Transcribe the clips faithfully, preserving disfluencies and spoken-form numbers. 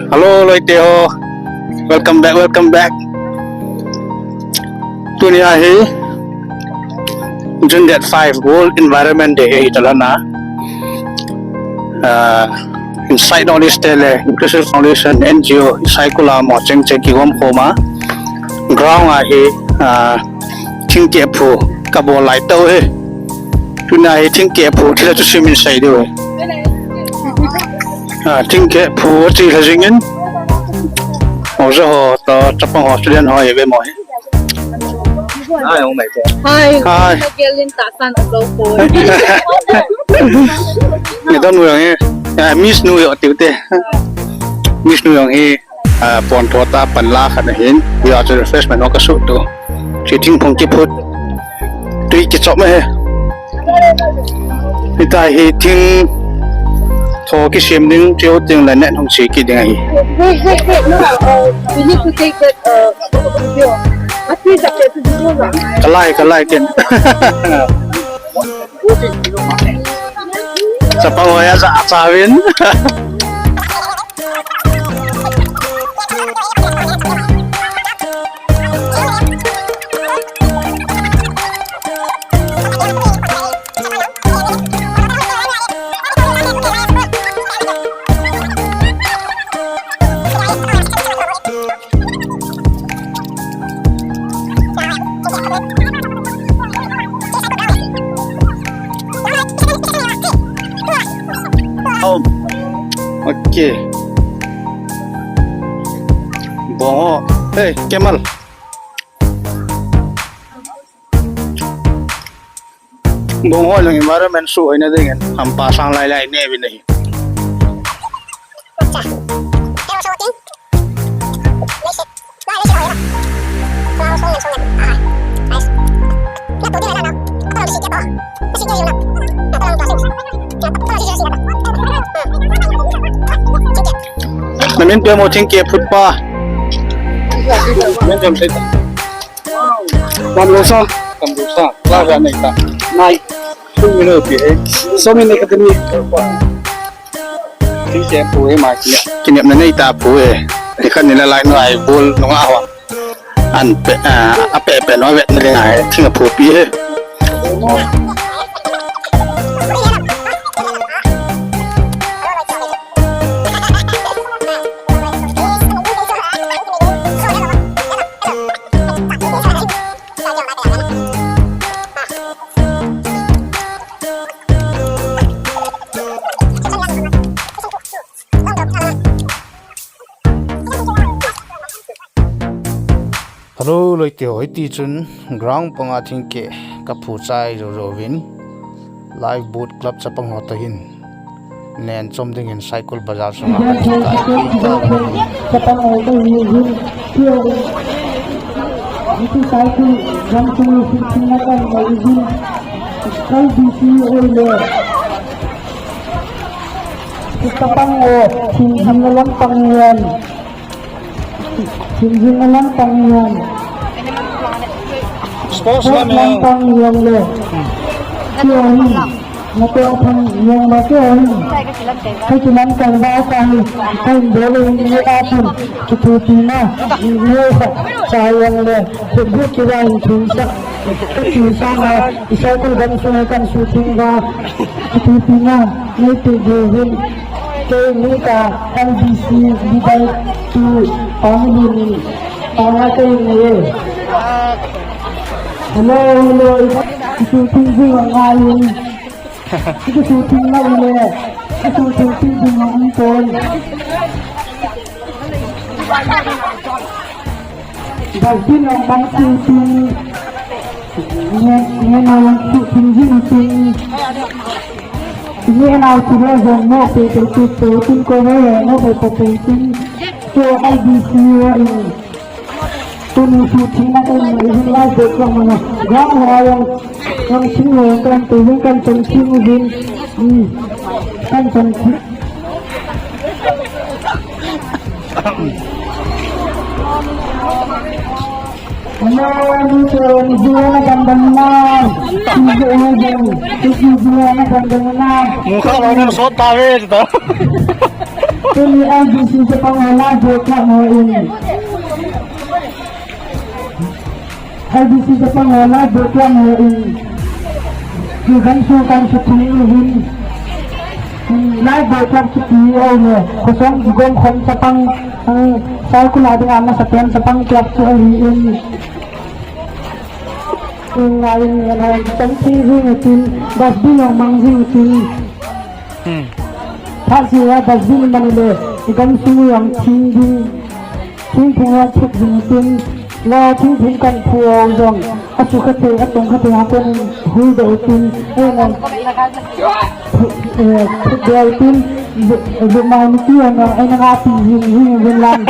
Hello, loite ho. Welcome back, welcome back. Tunia hi June date five, World Environment Day ahi talana. Uh, inside North East te le, Inclusive Foundation, N G O, Saikul a mo cheng cheng kigom khoma. Ground a hi, uh, thingkeh phu kabol lai tau hi. Tuna hi thingkeh phu thila chu simin sei diu hi. Ah, thingkeh phu chi la jingin. Ho jo ho to chapang ho student ho ye ve mo hi. Hi, oh my God. Hi. Hi. Again, ta san a zo ko. Ni don mo yang hi. Ah, Miss Nu York tiu te. Miss Nu York hi. Ah, pon tho ta pan la khat ahin, ya chu refreshment ho ka su tu. Chi thing phong ki phut. Tui ki chop me he. Hita hi thing tho ki siam ding, chiu ting la net hong si ki ding ahi. Wait, wait, wait, no, uh, we need to take that, uh, video. What is that video? Kalai, kalai ken. Chapang ho ya za cha win. Okay. Bong ho. Hey, camel. Bong ho lang environment su hoina dingin hampa sang lai lai ne vin ahi. Na min pe mo thingkeh phut pa. Min pe mo thingkeh. Kam lo sa. Kam lo sa. La ga nei ta. Nai. Kum ni lo pi he. So min ne ka ni. Thingkeh phu hi ma ki. Kinepna nei ta phu he. Ni khat ni la lai no ai bol no nga ho. An pe, ah, a pe pe no vet na ding ai. Thing a phu pi he. Hello, loite ho, hiti chun ground panga thingkeh ka phu chai jo jo vin. Lifeboat Club chapang ho toh hin nen chom dingin Saikul Bazar sunga ka thingkeh ka phu ta. Chapang ho toh hin, hin, hin. Hiti Saikul jam sung hin, hin na kan mai hin. Kal B C oi le. Chapang ho, hin, hin na lang pang hin. Hingjing a lampang jong. Sports lampang jong le. Kio hin. Natoh thang jong ma kio hin. Kakilampang ba ka hin. Kahin bol hin ni apun. Kithupi na. Ni sa jong le. Kibuk kiba hin thun sa. Kati sa na. Isai kul gam sunga kan shooting ba. Kithupi na. Ni ti bu hin. Kei ni ka L D C leader tu Pangilun, Panga kei ni e. Hello, hello. Isu ting jing ngai in. Isu ting na le. Isu ting ting jing ngai in ton. Dustbin nong bang ting ting. Nge, nge na lang ting ting jing ting. Nge na lang ting jing mo pe pe pe pe ting ko mo mo pe pe pe ting. Ko ai di si wa in. Tuni su ting na ko mo in la de ko mo. Ga mo ayang. Kan ting mo kan ting kan ting ting din. Hmm. Kan ting ting. Mukha bang sot ta ve ta. Tuni L B C chapang ho lai boikot ho in. L B C chapang ho lai boikot ho in. Kigan su kan su ti in. Lai boikot su ti in. Kosong gigong khom chapang. Sai kula dinga masa pen chapang club su in. Ngai ni na chang ti jing tin, dustbin jong mang jing tin. Hmm. Phat seh a dustbin man le, i gamsung jong thing ding, thingphung jong thut jing tin, la thingphung kan phu jong, asukha thei, atongkha thei a kon hul ding tin, eh, na, eh, thut ding tin, lu-, lu mai ni ti jong, eh, na nga ti jing, jing, jing lang.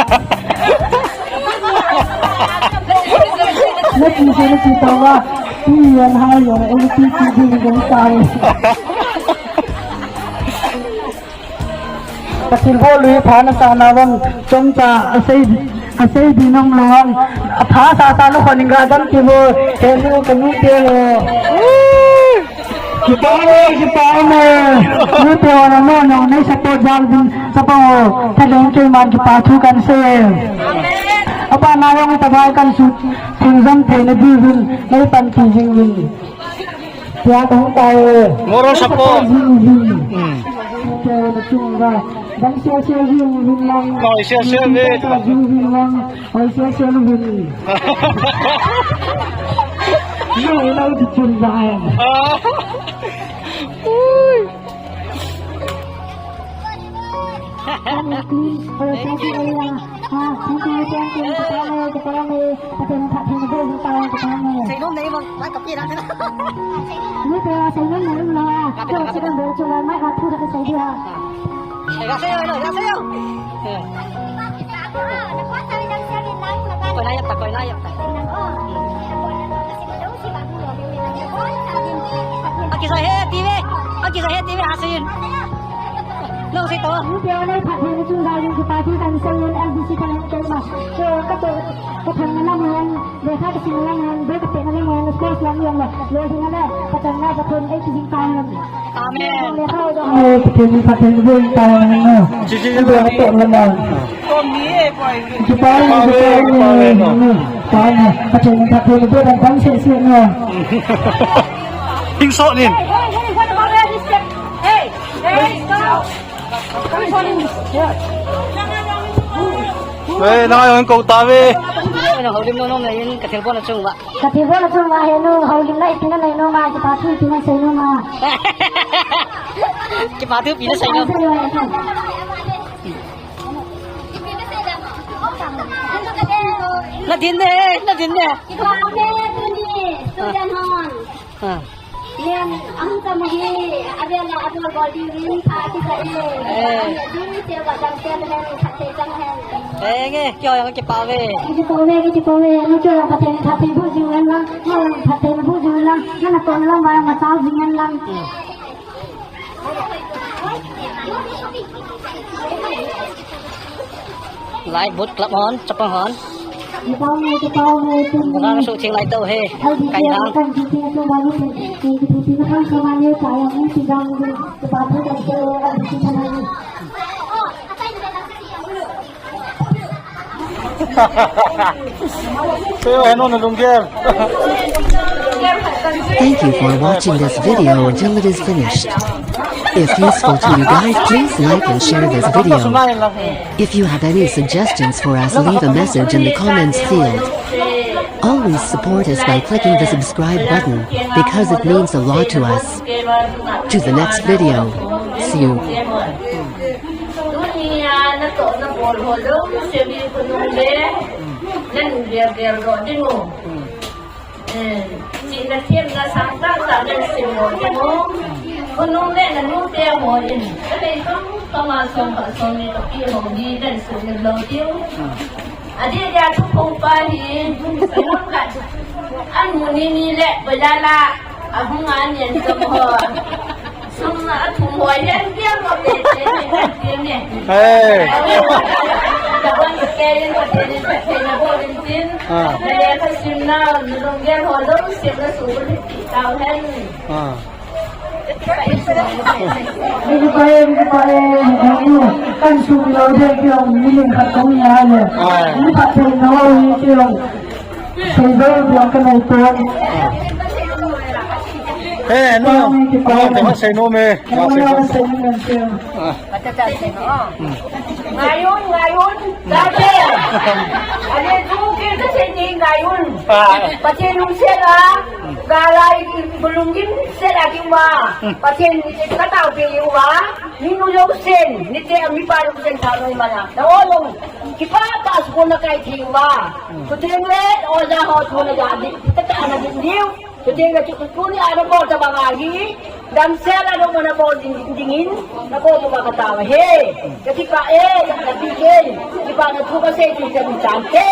Na ti se na ti tao va. Ti yan hai yo na ti ti ti ding ding tai. Ka thilbol lui pha na sa na vang chomcha asei, asei di nong long. Apha sa sa lo khon ga dam ti bo. He lu ka nu te lo. Kipa e, kipa e. Nute wana no no nei support jal din chapang ho. Thaleng keiman kipa thu kan sei. Apa na jong tabang kan su thing jam thei na di vin nei pan ti jing vin. Tia kong tai. Moral support. Jing vin. Hmm. Ke na chung ra. Dang sia sia jing vin lang. Noi sia sia vin. Jing vin lang. Oi, sia, sia, lu, lu. Lu, lu, lu, chun, chun, chun. Ah. Ui. Oi, sia, sia, lu, lu. Ah, thank you, thank you, thank you, thank you. Pathen, Pathen, Pathen, Pathen, Pathen. Seinom nei bang, mai kapi na. Ni pe, seinom nei bang la. Kapi, kapi. Chu, chu, chu, mai ka thu da ka sei dia. Oi, ga sei, oi, ga sei, oi. Koi na yak ta, koi na yak ta. Akisa he ti ve. Akisa he ti ve, hasin. Nong si to. Ni pia nei phat he ni chung dai ni ki party kan sei ni L B C kan kan ma. So ka to ka thang na lam, le kha ka sin na lam, be ka pe na lam, sports lam yong la. Lo ding na, ka thang na ka thon ei ki jing kai na. Amen. Amen. Pathen, Pathen, Pathen, Pathen. Chi, chi, chi. Pathen, Pathen, Pathen, Pathen. Hing so nin. Hey, na yong ko ta ve. Houlim nom nom na in ka thilbol na chung va. Ka thilbol na chung va he nu, houlim na ipi na nei nom a, kipa thu ipi na sei nom a. Kipa thu ipi na sei nom. Na din ne, na din ne. Kipa thu ni, student hon. Ha. Len, ahung tam hi, avel a, avel bol diu vin, pha kisa e. Eh. Ding se va dam se len, pha se chang hen. Eh, nge, kyo yang kipa ve. Kipa ve, kipa ve, nu kyo yang pha te, pha te bu jing len lang, nu yang pha te bu jing len lang, na na to len lang, ma chao jing len lang. Hmm. Lai boot club hon, chapang hon. Nang su thing lai to he. Kai lang. Thank you for watching this video until it is finished. If useful to you guys, please like and share this video. If you have any suggestions for us, leave a message in the comments field. Always support us by clicking the subscribe button, because it means a lot to us. To the next video. See you. Tunia natoh nabol ho jouse hi khonung le nanu ger ger doh ding u. Eh, chihna themna sang tah tah nasim doh ding u. Khonung le nanu te ho in, kanei kham kham a som khat som ni kapi ho hi nasim lou diu. Adeh dia thuphong pa hi, sangam khat. Anu ni ni le, bazar la, ahung a nian jong ho. Sum a thum ho, yan piang ho, pe, pe, pe, pe, pe. Hey. Tabang ke, yan ho, pe, pe, pe, na bo, rin, tin. Ah. Na le, ka sim na, na dong, yan ho, dong, sim na, su, rin, ti, tao, hen. Ah. Ni kipa e, ni kipa e, ni kipa e, kan sumil lou ding kei jong, ni len khat kong ni a le. Ai. Ni phatthei na ho ni kei jong. Sei ding jong ka nei pon. Eh, no. Ni kipa e. No, te ma sei nom e. No, no, sei nom e. Ah. Ngai un, ngai un, Pathen. Ane tu kil ka sei ni ngai un. Ah. Pathen lungset a, galai bulung gimset a ding uva. Pathen ni te ka taopi uva. Ni nu lungset, ni te mi pa lungset ta loi mana. Na o lung, kipa pa school na kai thei uva. Chuteng le, oja ho thu na ja di, ta ta na di diu. Chuteng le chu, tuni a nabol tabang ahi, damsel a nabol, nabol ding, ding, dingin, nabol tabang ka tao ahi. Ka kipah e, ka, ka kipah e, kipah na thu kasei ding chan chan te.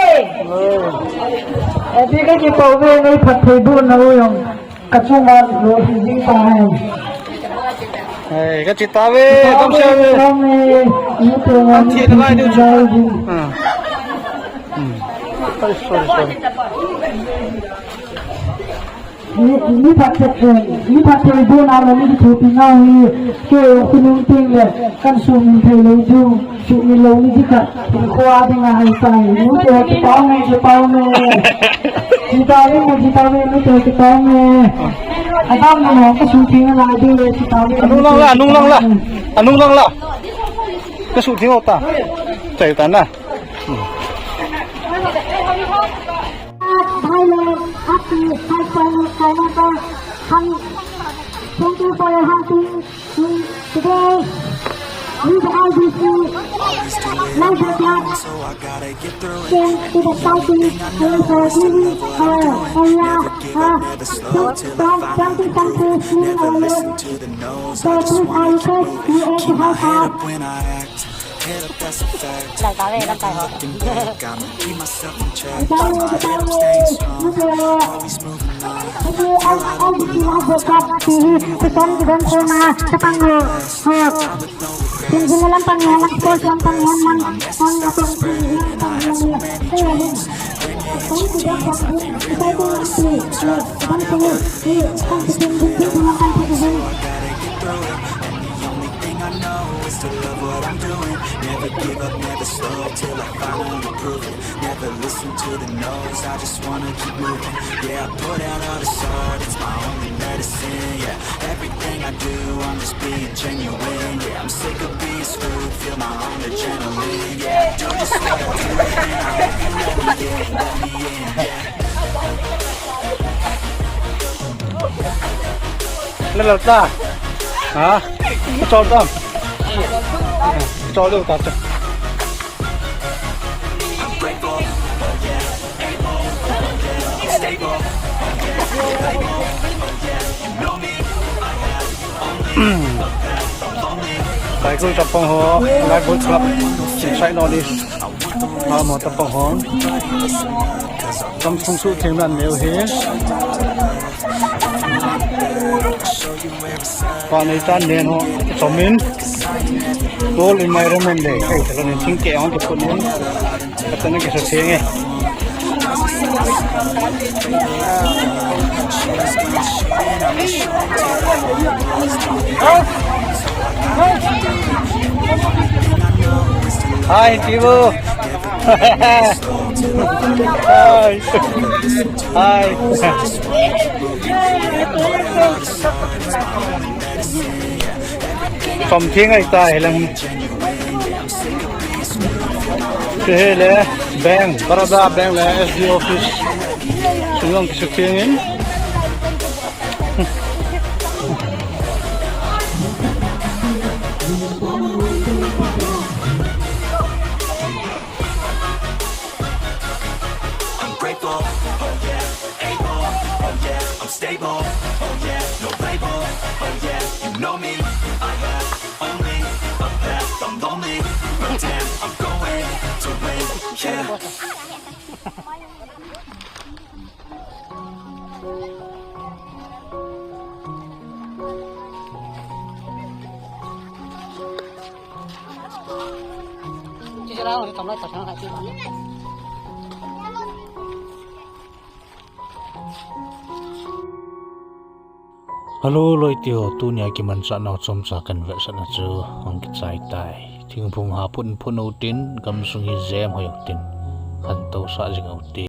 Eh, ti ka kipah uve, nei phatthei boh nau jong, ka chunga lolhin ding tahi. Eh, ka che tauve, damsel e. Ka che tauve, ka che tauve. Ah. Hmm. Sorry, sorry, sorry. Mi, mi phatthei, eh, mi phatthei boh na le mi kithopi nau hi, kei khonung teng le, kan sumil thei lou ding, sumil lou ni ding khat, hinkho a ding a hai tai. Nu te kipah e, kipah e. Che tauve, che tauve, nu te kipah e. Adam na ka suhtheng lai ding le, che tauve. Anung lang la, anung lang la. Anung lang la. Ka suhtheng ta. Chai ta na. Thailand, happy five point eight kilometer. Thank you for your helping me today. With I D C, Labour Club came to the fighting for giving our area, uh, twenty countries in our road. So please, I request you all to help us. Dai ta ve, dai ta ve. Thing I know is to love what I'm doing. Never give up, never slow till I finally prove it. Never listen to the no's, I just wanna keep moving. Yeah, I put out all this art, it's my only medicine. Yeah, everything I do, I'm just being genuine. Yeah, I'm sick of being screwed, feel my own adrenaline. Yeah, I do just what I do, and I hope you let me in, let me in, yeah. Lala ta. Ha? Chol ta. Chol ta. Kaikul Chapang ho, Lifeboat Club, Chinsai North East. Ama tapang hon. Tam sung su thing nan neo hi. Pa nei tan nen ho. Chomin. Tol in mai roman de. Kai tala nen sing ke hon te pun nen. Kata na ke sa sing e. Hi, Tivo. Hi. Hi. Something like that, lang. Chule, bank, Baroda Bank le S D office. Sungang kisukingin. I'm grateful, oh yeah, able, oh yeah, I'm stable, oh yeah, no label, oh yeah, you know me, I have only a path, I'm lonely, but damn, I'm going to win, yeah. Hello, loi ti ho, tunia kimanchah nau chomcha kan vetsahna chu hung kichai tai. Thingphung ha phun phun u tin, gamsung hi jem hoi u tin, khantou sah jing u tin.